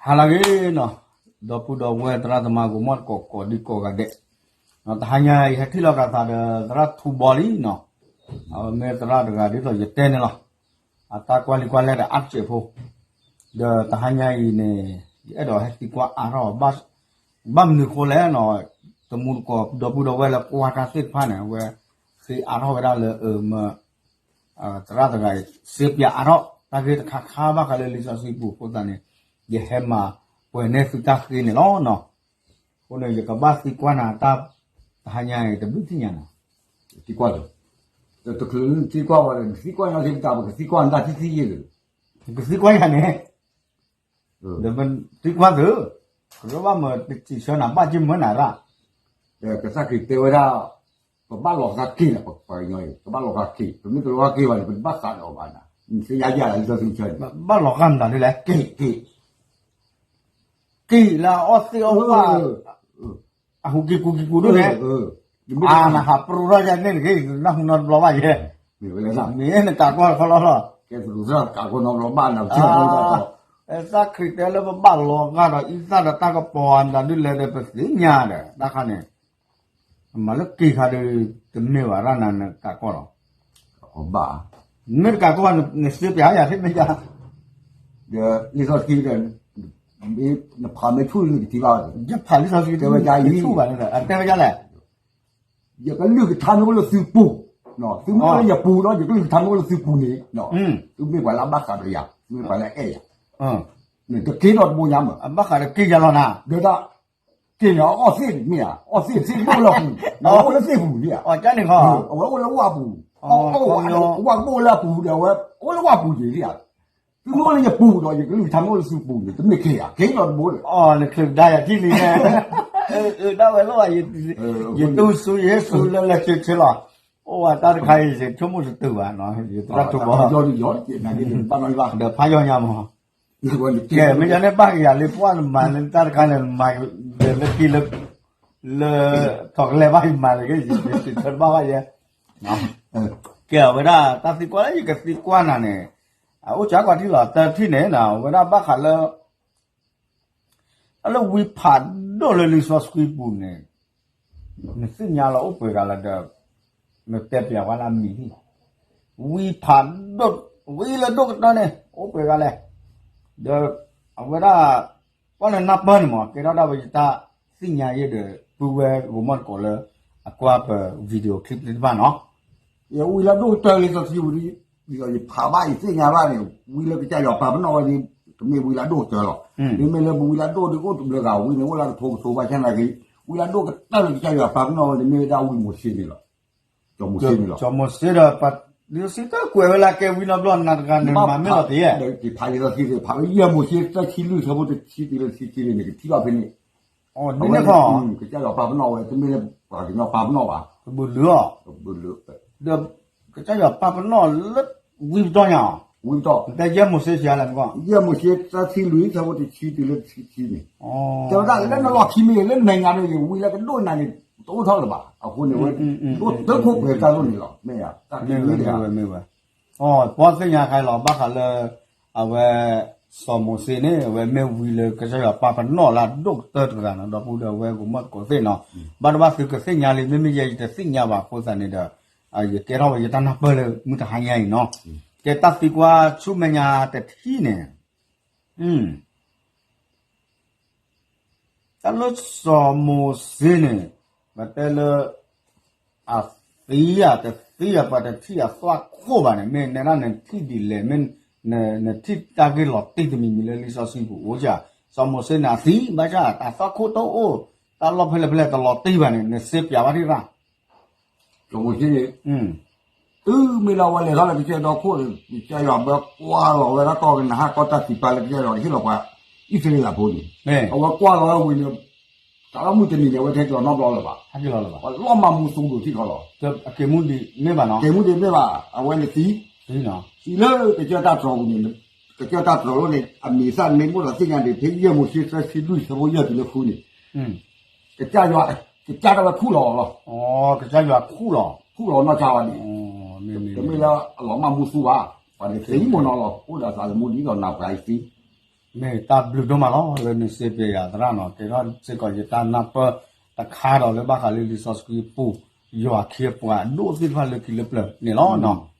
ဟါလၢအဂ့ၤနီၤ, ဒီပုၢ်ဒီဝဲၢ်သရၣ်သမါ ဂီၤမီၢ်တကိးကိးဒံကိးဂၤဒဲး, တဟါညါအံၤ ဟဲထံၣ်လိာ်ကသးဒီးသရၣ်ထူဘီလံနီၤ, အဝဲမ့ၢ်သရၣ်တဂၤဒ်သိးယတဲန့ၣ်လီၤ, အတၢ်ကွၢ်လံကွၢ်လဲၢ်ဒီးအါတစဲးဖိ, ဒီးတဟါညါအံၤန့ၣ် ယအဲၣ်ဒိးဟဲသံကွၢ်အါထီၣ် ဘၣ်မနုၤဃိလဲၣ်နီၤ, တမူတကိး ဒီပုၢ်ဒီဝဲၢ်လၢကွၢ်တၢ်သ့ၣ်တဖၣ်န့ၣ် အဝဲဃ့အါထီၣ်ဝဲဒၣ်လၢအမ သရၣ်တဂၤအံၤ စ့ပၠးအါထီၣ် တၢ်ဂ့ၢ်တခါခါဘၣ်ဃးလၢလံာ်စီဆှံပူၤအဃိသတးန့ၣ် ယဟဲမၤပှဲၤန့ၢ်သုတၢ်ဃ့န့ၣ်လီၤနီၤ. အဃိန့ၣ် ယကဘၣ်သံကွၢ်နၤတၢ် တဟါညါအံၤ တဘျုးထံၣ်ညါနီၤ. သံကွၢ်လၢ တချုးနသံကွၢ်ဝဲဒီး နသံကွၢ်ညါသ့ၣ်တဖၣ် ပကသံကွၢ်နတၢ်ထံထံယ့ၢ်လၢ နကသံကွၢ်ယၤန့ၣ် ဒီးမ့ၢ်သံကွၢ်သု, ကရၢဘၣ်မၢတစံးဆၢနၤဘၣ်က့ၤမၢနၤရၣ်, ကစၢ်ခရံာ်တဲဝဲဒၣ် ပဘၣ်လီၤဂာ်က့ၤလီၤ ပှၤကညီအံၤ ပဘၣ်လီၤဂာ်က့ၤ ပမ့ၢ်တလီၤဂာ်က့ၤဘၣ်န့ၣ် ပတဘၣ်ဃးဒီးအီၤဘၣ်နၤ, နသ့ၣ်ညါယၤလံာ်စီဆှံဆၢန့ၣ် ဘၣ်လီၤဂာ်မတၤဒ်လဲၣ် က့ၤ က့ၤ က့ၤလၢအအီၣ်သ့ၣ်အီၣ်ဝၣ် အဟူးက့ၤကူက့ၤကူဒိၣ်န့ၣ်, အါနဟးပရူၢ်ထီၣ်ယၤန့ၣ်တဂ့ၤ နနၢ်ဟူနီတဘျီဘၣ်ယဲ, မ့ၢ်နကးကွၢ်တခီလီၤလီၤ, ကဲသရူးသရၣ်ကးကွၢ်နီတဘျီဘၣ်နၤ, ကစၢ်ခရံာ်တဲလၢပဘၣ်လီၤဂာ်ဒီးအံသၣ်ဒီးတၢ်ကပီၤအါမတၤဒ်လဲၣ်ဒီးပသ့ၣ်ညါဒီး တၢ်ခါန့ၣ် မၤလၢက့ၤခါဒီး တမ့ၢ်ဘၣ်ရၣ်နၤနကးကွၢ်လီၤ, ဘၣ်, မ့ၢ်တကးကွၢ် နစ့ပၠးယၤသ့ၣ်မ့ၢ်ယၤ, ဒီးလံာ်စီဆှံဒီး နဖးမ့ၢ်ဆူၣ်နကထံၣ်ဘၣ်, ယဖးလံာ်စီဆှံတဲဝဲဒ်အံၤ, ဆူၣ်ဘၣ်န့ၣ်ဒီး အတဲဝဲဒ်လဲၣ်, ယကလုၢ်ကထါမ့ၢ်အိၣ်လၢသုပူၤ, သုမ့ၢ်အိၣ်လၢယပူၤဒီး ယကလုၢ်ကထါမ့ၢ်အိၣ်လၢသုပူၤန့ၣ်, သုမ့ၢ်ပှၤလၢအဘၣ်ဃးဒီးယၤ, သုမ့ၢ်ပှၤလၢအအဲၣ်ယၤ, နတက့ၤဒီးတဘိညါမး, အဘၣ်ဃးဒီးက့ၤယၤလီၤနၤ, ဒီး က့ၤန့ၣ် အအီၣ်သ့ၣ်တမ့ၢ်ဧါ, အီၣ်သ့ၣ်သ့ၣ်တဘိလၢအပူၤ, အအိၣ်လၢသ့ၣ်ပူၤလံဧါ, အဝဲအိၣ်လၢဝၣ်ပူၤ, အဝဲအိၣ်လၢဝၣ်ပူၤဒီး အဝဲအိၣ်လၢဝၣ်ပူၤယံၤလံဧါ, သုမ့ၢ်အိၣ်လၢယပူၤဒီး ယကလုၢ်ကထါမ့ၢ်အိၣ်လၢသုပူၤန့ၣ် တမ့ၢ်က့ၤဧါ, က့ၤဒီးတဘိလၢ, နချုးကဒါယၤထံၣ်လံ, ဒၣ်ဝဲလီၤ, ယတူၢ်ဆူယဟ့ၣ်ဆူလၢလၢဆ့ဆ့လီၤ, အိၣ်ဝဲတၢ်တခါအံၤ ယဆိကမိၣ်တတုၤဘၣ်, ယသရၣ်ထူဘီ, ဒီးဖးယီၢ်ညါမး ကဲ မ့ၢ်ယၤန့ၣ်ဘၣ်ကယၤလံ ပှၢ်နမၤလၢတၢ်တခါန့ၣ် နမၤဒီးလၢတံၢ်လၢ လၢ ထီၣ်ကလဲၤဘၣ်ယမၤလၢက့ၤ ယစံးဆၢတဘၣ်ဘၣ်ယဲ, ကဲ အဝဲဒၣ်တၢ်သံကွၢ်လၢယကသံကွၢ်နၤန့ၣ် အအိၣ်စၢ်ကွၢ်ထံၣ်လီၤ တထံၣ်န့ၣ် အဝဲဒၣ်ဘၣ်ဃးလၢ တၢ်လၢဝံဖးဒိၣ်လၢလံာ်စီဆှံပူၤန့ၣ် နသ့ၣ်ညါလီၤအိၣ်ပှဲၤဂၤလၢဒီး နတဲပျးဝဲလၢအမံၤဟံၣ် ဝံဖးဒိၣ် ဝံလၢဒိၣ်ကတၢၢ်န့ၣ် အိၣ်ပှဲၤဂၤလဲၣ်, ဒီးအဝဲဒၣ် ပှၤလၢနၢ်ပၢၢ်န့ၣ်မး ကဲထီၣ်ဒၣ်ဝဲယတၢ်သ့ၣ်ညါယဲဒီး ပုၢ်ဝဲၢ်ဂီၤမီၢ်တကိးလၢ အကွၢ်ပ video clip သ့ၣ်တဖၣ်နီၤ ယဝံလၢဒိၣ်ကတၢၢ်လံစီဆှံပူၤ ဒ်သိးယဖးဘၣ်ယသ့ၣ်ညါဘၣ်န့ၣ် ဝံလၢကစၢ်ယွၤပာ်ပနီၣ်ဝဲဒ် ကမ့ၢ်ဝံလၢအဒိၣ်ကတၢၢ်လီၤ. မ့မ့ၢ်လၢပဝံလၢအဒိၣ်ဒ်အိၣ်တဘျုးဂၤဝံန့ၣ် အိၣ်လၢကထိကထိဘၣ်ဆၣ်သနာ်က့ ဝံလၢအဒိၣ်ကတၢၢ်လၢကစၢ်ယွၤပာ်ပနီၣ်ဝဲန့ၣ် မ့ၢ်ဝဲဒၣ်ဝံမိၤၡ့န့ၣ်လီၤ. စီၤမိၤၡ့န့ၣ်လီၤ. စီၤမိၤၡ့ဒီး လံာ်စီဆှံတၢ်ကွဲးဝဲလၢကဲဝံနီတဘျီနၤတဂၤန့ၣ် မၤမ့ၢ်လီၤတံၢ်ဧါ. ဖးလံာ်စီဆှံ ဖးလၢယဲၢ်မိၤၡ့ သၢဆံလွံၢ် ဆၢဖိတဆံတုၤလၢတဆံခံန့ၣ် နကထံၣ်ဘၣ်ဖဲန့ၣ် အဝဲန့ၣ် ကစၢ်ယွၤပာ်ပနီၣ်ဝဲ တမ့ၢ်လၢပှၤကညီပာ်ပနီၣ်ဘၣ်. ကဘုးလုာ်အီၤ. ဒီးကစၢ်ယွၤပာ်ပနီၣ်လၢ ဝံပတီၢ်ညါအီၤ. ဝံပတီၢ်. နတဲယဲၢ်မိၤၡ့ဆံးလဲၣ်မကီၢ်. ယဲၢ်မိၤၡ့ သၢဆံလွံၢ် ဆၢဖိတဆံတုၤလၢတဆံခံန့ၣ် တဲဝဲဒၣ်လၢနလီၢ်ခံမ့ၢ်ဂ့ၤ လၢနၤညါမ့ၢ်ဂ့ၤ ဝံလၢကဒိၣ်နၤန့ၣ် တအိၣ်ထီၣ်လၢၤဘၣ်. အဃိန့ၣ် ဝဲဒိၣ်တၢ်ခိၣ်ပှဲၤတၢ်လိၣ်န့ၣ်လီၤ. မ့ၢ်ဧါ. တၢ်ကမ့ၢ်ဧါ. အီၤ ပှၤသ့ၣ်ညါခါလီၤ ဘၣ်ဃးလၢ အဝဲ စီၤမိၤၡ့န့ၣ် အဝဲမ့ၢ်ဝံလၢကစၢ်ယွၤပာ်ပနီၣ်လၢအဒိၣ်ကတၢၢ်တဂၤနီၤ ဒီပုၢ်ဒီဝဲၢ်ကမီၣ်သကိးသ့ၣ်နီၤ ဘၣ်တဘၣ်သုကသ့ၣ်ညါလံ မ့မ့ၢ်ယဲယတသ့ၣ်ညါဘၣ်အဃိသတးန့ၣ်ဒီး ယကဲထီၣ်ဝဲယတၢ်နၢ်ပၢၢ်လၢမုၢ်တဟါညါအံၤနီၤ ကဲတၢ်သံကွၢ်ဆူမဲာ်ညါတထံၣ်န့ၣ် တၢ်လၢစီၤမိၤၡ့န့ၣ် ပတဲလၢ အသံဧါတသံဧါ ပှၤတထံၣ်အသွၣ်ခိၣ်ဘၣ်န့ၣ် မ့ၢ်နဲဒၣ်နထံၣ်ဒ်လဲၣ် မ့ၢ်နထံၣ်တၢ်ဂ့ၢ်လီၤတံၢ်တမံၤမံၤလၢလံာ်စီဆှံပူၤအိၣ်ဧါ. စီၤမိၤၡ့န့ၣ်အသံ ဘၣ်ဆၣ်အသွၣ်ခိၣ်တအိၣ် တၢ်လီၢ်ဖဲလဲၣ်ဖဲလဲၣ်တလီၤတံၢ်ဘၣ်န့ၣ် နစ့ပၠးဘၣ်ထံၣ်ရၣ် စီၤမိၤၡ့န့ၣ် တုၤမ့ၢ်လၢအဝဲလဲၤထီၣ်လၢကစၢၢ်ဒီခိၣ်န့ၣ် ကစၢ်ယွၤဘၣ်ကွၢ်လီၤဝဲဒၣ်ကီၢ်ကနၤအၣ် ကီၢ်တၢ်စံးပာ်လၢကစၢ်ယွၤကဟ့ၣ်လီၤပှၤ အံၣ်စရ့လးဖိန့ၣ် အဝဲကွၢ်လီၤဝဲဝံၤန့ၣ် တၢ်လီၢ်မုၢ်တနံၤန့ၣ် အဝဲတဟဲက့ၤလီၤနီတဘျီလၢၤဘၣ်. ပှၤလီၤမၢ်မူသူဒိၣ်ထံၣ်ခီလီၤ. က့ၤမူဒံးမ့ၢ်ဘၣ်နီၤ. က့ၤမူဒံးမ့ၢ်ဘၣ် အဝဲန့ၣ်သံ သံလၢကစၢၢ်တၢ်တြီၤပူၤန့ၣ် ကစၢၢ်တၢ်တြီၤလီၤန့ၣ် အမံၤသၣ်န့ၣ်မ့ၢ်အိၣ်ဒီးသ့ၣ်ညါဒံး ဖဲယဲၢ်မိၤၡ့သၢဆံလွံၢ် ဆၢဖိယဲၢ်တုၤလၢဃုန့ၣ် ကစၢ်ယွၤ ကစၢ်တၢ်ဝဲခူၣ်လီၤလီၤ. ကစၢ်ယွၤခူၣ်လီၤ. ခူၣ်လီၤနီၢ်ဆါဝဲဒံး တမ့ၢ်လၢအလီၤမၢ်မူသူဘၣ် ပှၤန့ၣ်သံမ့ၢ်နီၤလီၤ အိၣ်ဒီးသးသမူဒ်သိးနၤပှၤအံၤသံ မ့ၢ်တၢ်ဘျုးဒိၣ်မးလီၤ လၢနစံးပယၤသရၣ်နီၤ, ကဲထီၣ်စ့ၢ်ကီးယတၢ်နၢ်ပၢၢ်တခါဒီး လၢဘၣ်ဃးလၢလံာ်စီဆှံပူၤ ယွၤခ့အပှၤဒိၣ်သ့ၣ်တဖၣ်လၢခံလၢပျၢၤန့ၣ်လီၤနီၤ.